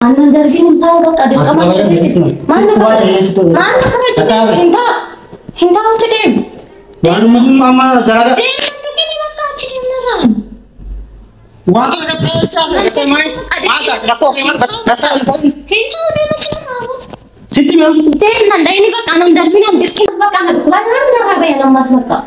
Annan darbiin hin taa'u bakka dirqama maal na maal na kabajjite hin taa'u hin taa'u achi deemu. Waanuma amma dalagaa. Deemu tuqini bakka achi deemu narraan. Waan kana ta'ee maal maal rakkoo kee maal rakkoo Hin taa'u deemu achi narraa. Sitti maal. Deemu nan dhayini bakka anan darbiin an dirqina bakka ana waan narraa bayan ammas bakka.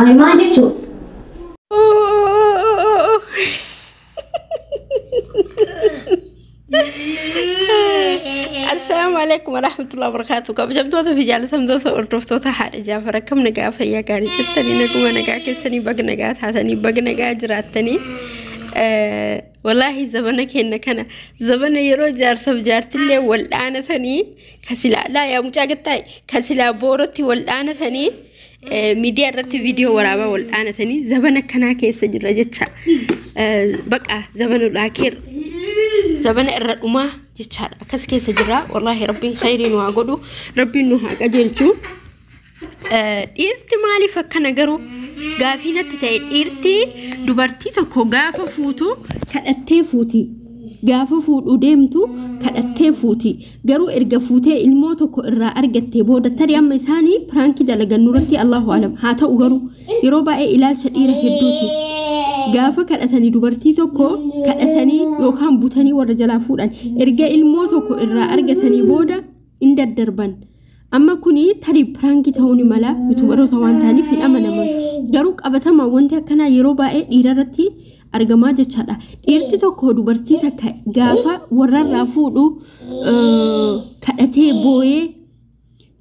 Ay maal jechuudha. Assalaamu alaikum warahmatullahi wabarakatuh. Kabajamtoota fi jaalatamtoota hordoftoota haadha Jaafar akkam nagaa fayyaa gaarii jirtanii naguma nagaa keessanii baga nagaa taatanii baga nagaa jiraattanii. Wallaahi zabana keenya kana zabana yeroo jaarsaaf jaartillee wal dhaanatanii kasilaa laa yaa mucaa gattaa'e kasilaa boorotti wal dhaanatanii miidiyaa irratti viidiyoo waraabaa wal dhaanatanii zabana kanaa keessa jirra jecha. Baqa zabana laakiir zabana irra dhumaa jechaadha. Akkas keessa jira. Wallaahi rabbiin khayrii nu haa godhu. Rabbiin nu haa qajeelchu. Dhiirti maaliif akkana garuu gaafii natti ta'e dhiirti dubartii tokko gaafa fuutu kadhattee fuuti. Gaafa fuudhuu deemtu kadhattee fuuti. Garuu erga fuutee ilmoo tokko irraa argattee booda tarii amma isaanii piraankii dalagan nurratti Allahu alam. Haa ta'u garuu yeroo baay'ee ilaalcha dhiira hedduuti. Gaafa kadhatanii dubartii tokko kadhatanii yookaan butanii warra jalaa fuudhan erga ilmoo tokko irraa argatanii booda in daddarban. Amma kuni tarii piraankii ta'uu ni mala yuutuubaroota waan ta'aniif hin amanaman. Garuu qabatamaa wanti akkanaa yeroo baay'ee dhiira irratti argamaa jechaadha. Dhiirti tokko dubartii takka gaafa warrarraa fuudhu kadhatee boo'ee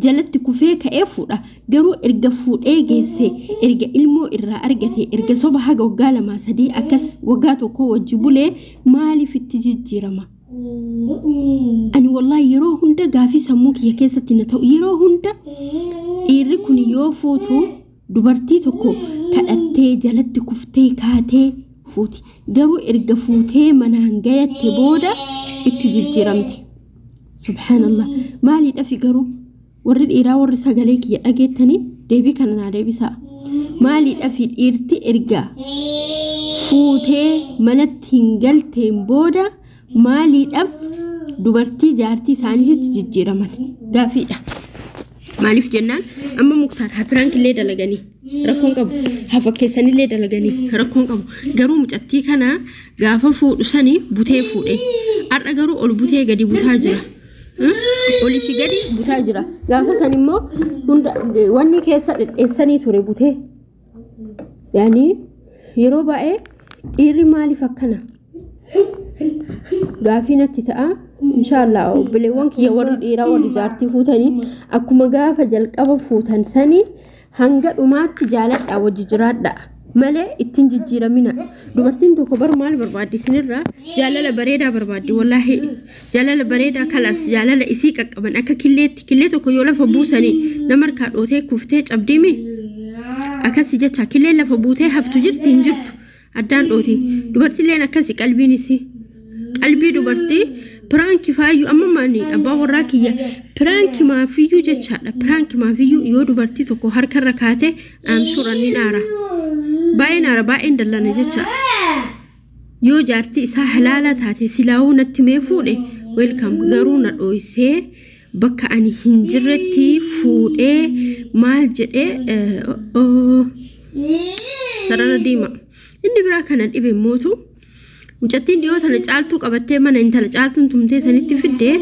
jalatti kufee ka'ee fuudha. Garuu erga fuudhee geesse erga ilmoo irraa argate erga soba haga waggaa 2 3 akkas waggaa 1 wajji bulee maaliif itti jijjiirama? Ani wallaahi yeroo hunda gaafii sammuu kiyya keessatti na ta'u yeroo hunda dhiirri kun yoo fuutu dubartii tokko kadhattee jalatti kuftee kaatee fuuti. Garuu erga fuutee manaan gayatte booda itti jijjiiramti. Subhaanallah. Maaliidhafi garuu warri dhiiraa warri sagalee kiyya dhageettanii deebii kana naa deebisaa. Maaliidhafi dhiirti erga fuutee manatti hin galteen booda maaliidhaaf dubartii jaartii isaaniitti jijjiiraman gaafiidha. Maaliif jennaan amma Muktaar haa piraankillee dalaganii rakkoon qabu haa fakkeessanillee dalaganii rakkoon qabu garuu mucattii kana gaafa fuudhu sanii butee fuudhe har'a garuu ol butee gadi butaa jira. Olii fi gadi butaa jira. Gaafa san immoo hunda wanni keessa dhedheessanii ture butee. Yaani yeroo baay'ee dhiirri maaliif akkana gaafii natti ta'a. Inshaallah obboleewwan kiyya warri dhiiraa warri jaartii fuutanii akkuma gaafa jalqaba fuutan sanii hanga dhumaatti jaaladhaa wajji jiraadhaa malee ittiin jijjiiramina. Dubartiin tokko bar maal barbaaddi isinirraa jaalala bareedaa barbaaddi wallaahi jaalala bareedaa kalas jaalala isii qaqqaban akka killeetti killee tokko yoo lafa buusanii nama harkaa dhootee kuftee cabdiimi akkasi jecha killeen lafa buutee haftu jirti hin jirtu addaan dhooti dubartiileen akkasi qalbiin isii qalbii dubartii piraankii faayyuu amma maani abbaa warraa kiyya piraankii maafiyyuu jechaadha piraankii maafiyyuu yoo dubartii tokko harkarra kaate suuraan ni dhaara baay'een aara baay'een dallana jecha yoo jaartii isaa halaala taate silaawuu natti mee fuudhe welcome garuu na dhooysee bakka ani hin jirretti fuudhee maal jedhee sarara diima inni biraa kana dhibe mootu mucattiin dhiyoo tana caaltuu qabattee mana intala caaltuun tumtee sanitti fiddee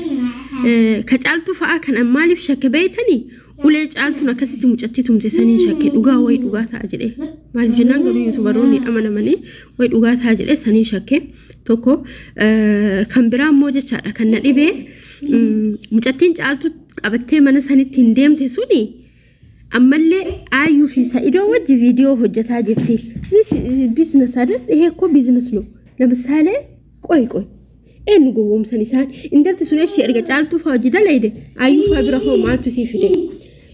ka caaltuu fa'aa kan maaliif shakke beeytanii ulee caaltuun akkasitti mucattii tumte saniin shakke dhugaa wayi dhugaa ta'a jedhee maaliif jennaan garuu yuutubaroonni amanamanii wayi dhugaa ta'a jedhee saniin shakke tokko kan biraa immoo jechaadha kan na dhibee mucattiin caaltuu qabattee mana sanitti hin deemte suni ammallee Aayyuu fi Sa'idoo wajji viidiyoo hojjetaa jirti. Biizines አይደል? ይሄ እኮ ቢዝነስ ነው። ለምሳሌ ቆይ ቆይ eenyu gowwoomsan isaan intalti sun ishee erga caaltuu fa'aa hojii dalayde Aayyuu fa'aa bira hoo maaltu sii fide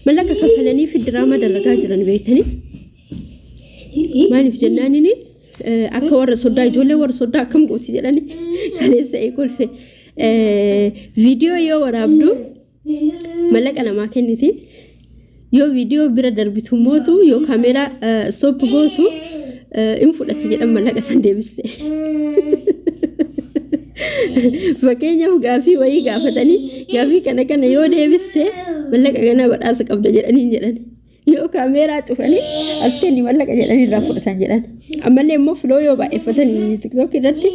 mallaqa kaffalanii fi diraamaa dalagaa jiran beektanii maaliif jennaan inni akka warra soddaa ijoollee warra soddaa akkam gooti jedhani kaleessa ee kolfe viidiyoo yoo waraabdu mallaqa namaa kenniti yoo viidiyoo bira darbitu mootu yoo kaameeraa stop gootu in fudhatti jedhan mallaqa san deebiste. Fakkeenyaaf gaafii wayii gaafatanii gaafii kana kana yoo deebiste mallaqa kana badhaasa qabda jedhanii jedhan. Yoo kaameeraa cufanii as kenni mallaqa jedhanii irraa fudhatan jedhan. Ammallee immoo follow yoo baay'effatanii TikTok irratti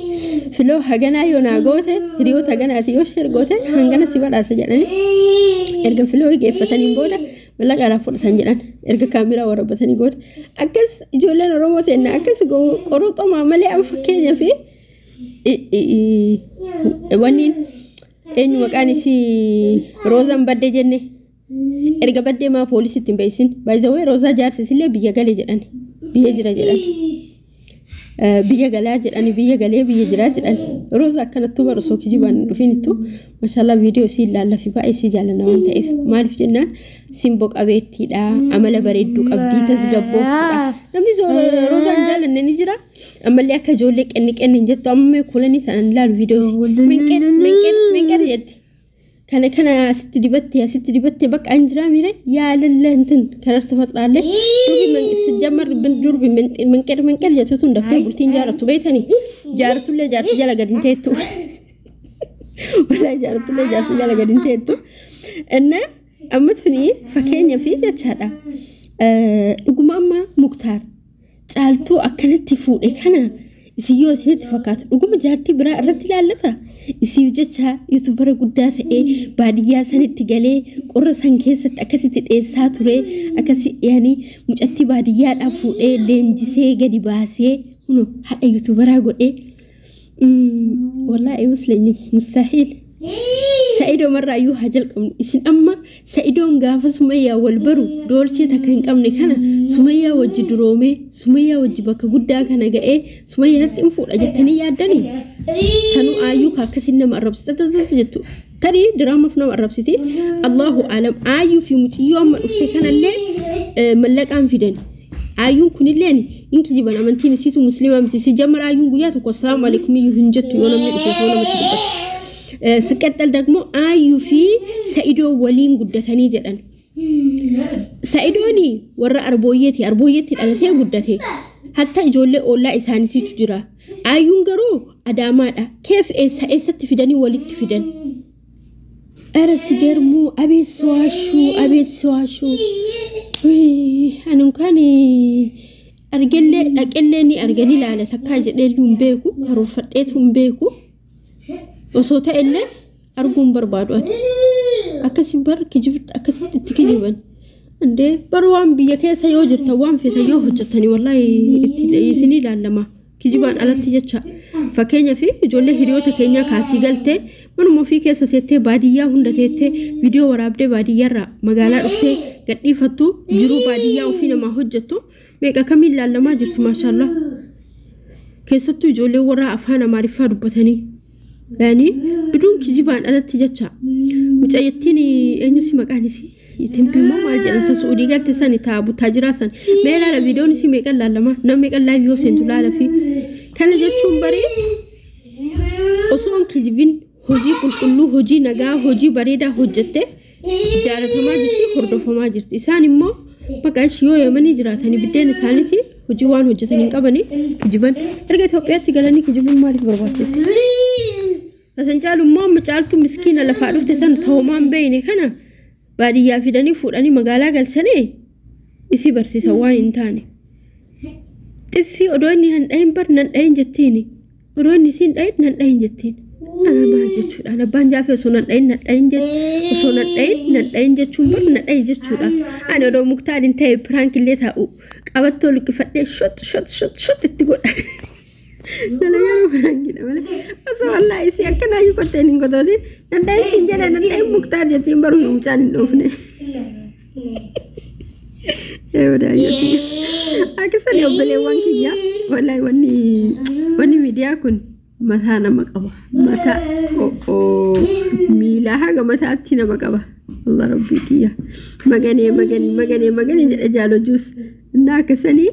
follow haganaa yoo naa goote, hiriyoota haganaati yoo share goote, hangana si badhaasa jedhanii erga follow geeffataniin booda mallaqa irraa fudhatan jedhan, erga kaameeraa warabbatanii goote. Akkas ijoolleen Oromoo ta'e akkas qoruuxomaa malee. Amma fakkeenyaa fi wanni eenyu maqaan isii Roozaan baddee jenne, erga baddee maa poolisitti hin beeksisin? Baay'izawee Roozaa jaarsisillee biyya gale jedhan, biyya jira jedhan, biyya galaa jedhani, biyya galee biyya jiraa jedhan. Roozaa akkanattuu bara osoo kijibaan hin dhufinittu, mashallah, viidiyoo isii ilaalla fi baay'ee isii jaallanna waan ta'eef. Maaliif jennaan, simboo qabeettiidha, amala bareedduu qabdii, tasgabbooftuudha. Namni Roozaan jaallanne ni jira. Ammallee akka ijoollee qenni qenni hin jettu. Amma kulanii sanaan ilaalu viidiyoo isii, minqeen minqeen minqeen jetti. Kana kana asitti dibattee asitti dibattee bakka an jiraa miire yaalalla እንትን ከለር ትፈጥራለች። Durbi ሲጀመር durbi minqer minqer jettu tun daftee bultiin jaarattu beeytanii, jaaratullee jaarsi jala gadi hin teettu. Walaa jaaratullee jaarsi jala gadi hin teettu. እና amma tuni fakkeenya fi jechaadha. Dhuguma amma Muktaar Caaltuu akkanatti fuudhe kana isin yoo isinitti fakkaatu, dhuguma jaartii biraa irratti ilaallata? Isiif jecha YouTubera guddaa ta'ee baadiyyaa sanitti galee qorra san keessatti akkasitti dheessaa ture, akkasi yaani mucattii baadiyyaadhaa fuudhee leenjisee gadi baasee huno haadha YouTuberaa godhee. Wallaahi musliim mustahiil. Sa'idoo marraayyuu haa jalqabnu. Isin amma Sa'idoon gaafa Sumayyaa wal baru doolchee takka hin qabne kana Sumayyaa wajji duroomee, Sumayyaa wajji bakka guddaa kana ga'ee, Sumayyaa irratti hin fuudha jettanii yaaddanii? Sanuu aayyuu ka akkasiin nama arrabsite jettu. Tarii diraamaaf nama arrabsiti. Allahu alam. Aayyuu fi muciyyoo amma dhufte kanallee mallaqaan fidan. Aayyuun kunilleen in kijiban, amantiin isiitu musliimaa miti. Si jammar aayyuun guyyaa tokko assalaamu alaikum iyyuu hin jettu yoo namni dhufe osoo namatti dubbatu. ሲቀጥል ደግሞ አዩ fi Sa'idoo waliin guddatanii jedhan. Sa'idooni warra Arbooyyeeti. Arbooyyeetti dhalatee guddate. Hatta ijoollee ollaa isaaniitiitu jira. Ayyuun garuu Adaamaadha. Keef eessa eessatti fidanii walitti fidan? ኧረ ሲገርሙ! አቤት ሲዋሹ! አቤት ሲዋሹ! Ani እንኳን argellee dhaqellee ni arganii ilaala takkaa jedhee hin beeku, karoorfadheetu hin beeku. Osoo ta'ellee arguun barbaadu ani. Akkasi bar kijibti, akkasitti itti kijiban. Indee bar waan biyya keessa yoo jirtan, waan feetan yoo hojjetani, wallaahi itti isinii ilaallama. Kijibaan alatti jecha. Fakkeenyaaf ijoollee hiriyoota keenyaa kaasii galtee manuma ofii keessa teettee, baadiyyaa hunda teettee viidiyoo waraabdee, baadiyyaarraa magaalaa dhuftee gadhiifattu, jiruu baadiyyaa ofii namaa hojjettu meeqa kamiin ilaallamaa jirtu, maashaallah. Keessattuu ijoollee warra afaan Amaariffaa dubbatanii. Yaani biduun kijibaan alatti jecha. Mucayyattiin eenyusi maqaan isii? Timpi immoo maal jedhamta, Suudii galte sani taa butaa jiraa san. Mee ilaala, viidiyoon isii meeqan laallama? Nama meeqan live yoo seentu laala fi kana jechuun barii osoo hin kijibin hojii qulqulluu, hojii nagaa, hojii bareedaa hojjette jaalatamaa jirti, hordofamaa jirti. Isaan immoo bakka ishii yoo yamanii jiraatanii biddeen isaaniiti hojii waan hojjetan hin qabanii kijiban. Erga Itoophiyaatti galanii kijibuun maaliif barbaachise? Kasan caalu immoo amma Caaltuu miskiina lafaa dhufte san ta'umaan beeyne kana baadiyyaa fidanii fuudhanii magaalaa galchanii isii barsiisan waan hin taane. Xiffii odoo inni nan dhahin bar nan dhahin jettiini. Odoo inni isiin dhahin nan dhahin jettiin. Ana maal jechuudha? Abbaan jaafee osoo nan dhahin nan dhahin osoo nan dhahin nan dhahin jechuun bar nan dhahin jechuudha. Ani odoo Muktaariin ta'e prank illee taa'u qabattoo luqqifadhee shot shot shot shot itti godha. Nana yeroo prankiidha malee. Osoo wallaahi isii akkanaayyuu qotteen hin qotootiin nan dhahin siin jedhe, nan dhahin Muktaar jettiin baruu mucaan hin dhoofne. Akkasani obboleewwan kiyya, wallaahi wanni miidiyaa kun mataa nama qaba. Mataa miilaa haga mataatti nama qaba. Allah rabbii kiyya. Maganee maganii maganee maganii jedhe jaalojuus. Innaa akkasanii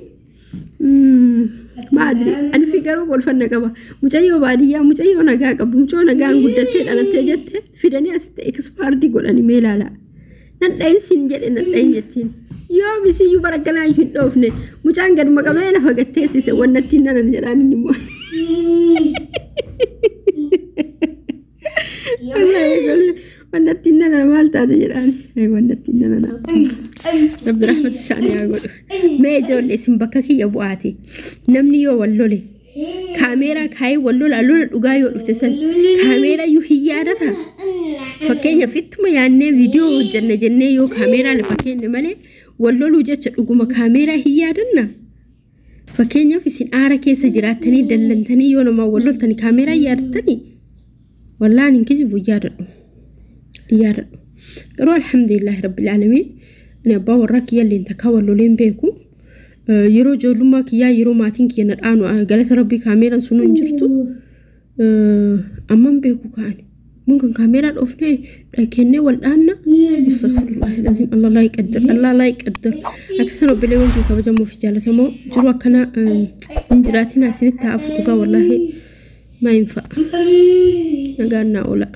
maadri ani fi garuu kolfanna qaba. Mucayyoo baadiyyaa, mucayyoo nagaa qabdu, mucayyoo nagaan guddattee dhalattee jette fidanii asitti expired godhanii mee ilaala. Nan dhahin siin jedhe, nan dhahin jettiin. Yoo misiyyuu bara akkanaa hin dhoofne mucaan gaduma qabee lafa gatteessise wannattiin nanan jedhaan inni immoo. Wallaahi golee wannatti nana maal taate jedhaan. Wannatti nana. Rabbi rahmata isaanii haa godhu. Mee ijoollee isin bakka kiyya bu'aati. Namni yoo wal lole kaameeraa kaayee wal lola lola dhugaa yoo dhufte san kaameeraa iyyuu hin yaadata. Fakkeenyaaf ittuma yaadnee viidiyoo hojjenna jennee yoo kaameeraa lafa keenne malee wal loluu jecha dhuguma kaameeraa hin yaadanna. Fakkeenyaaf isin aara keessa jiraattanii dallantanii yoo namaa wal loltanii kaameeraa yaadattanii wallaan hin kijibu yaadadhu. Yaadadhu. Garuu alhamdulillahi rabbil aalamiin ani abbaa warraa kiyya illee takkaa wal lolee hin beeku. Yeroo ijoollummaa kiyyaa yeroo maatiin kiyya na dhaanu galata rabbii kaameeraan sun hin jirtu. Amman beeku ka'ani. Mun kan kaameeraa dhoofnee kennee wal dhaanna. Astaghfirullah lazim Allah laa yaqaddir Allah laa yaqaddir. Akkasuma obboleewwan kee kabajamoo fi jaallatamoo jiru akkana hin jiraatin isinitti haa afu dhugaa wallaahi maa hin fa'a. Nagaan naa oola.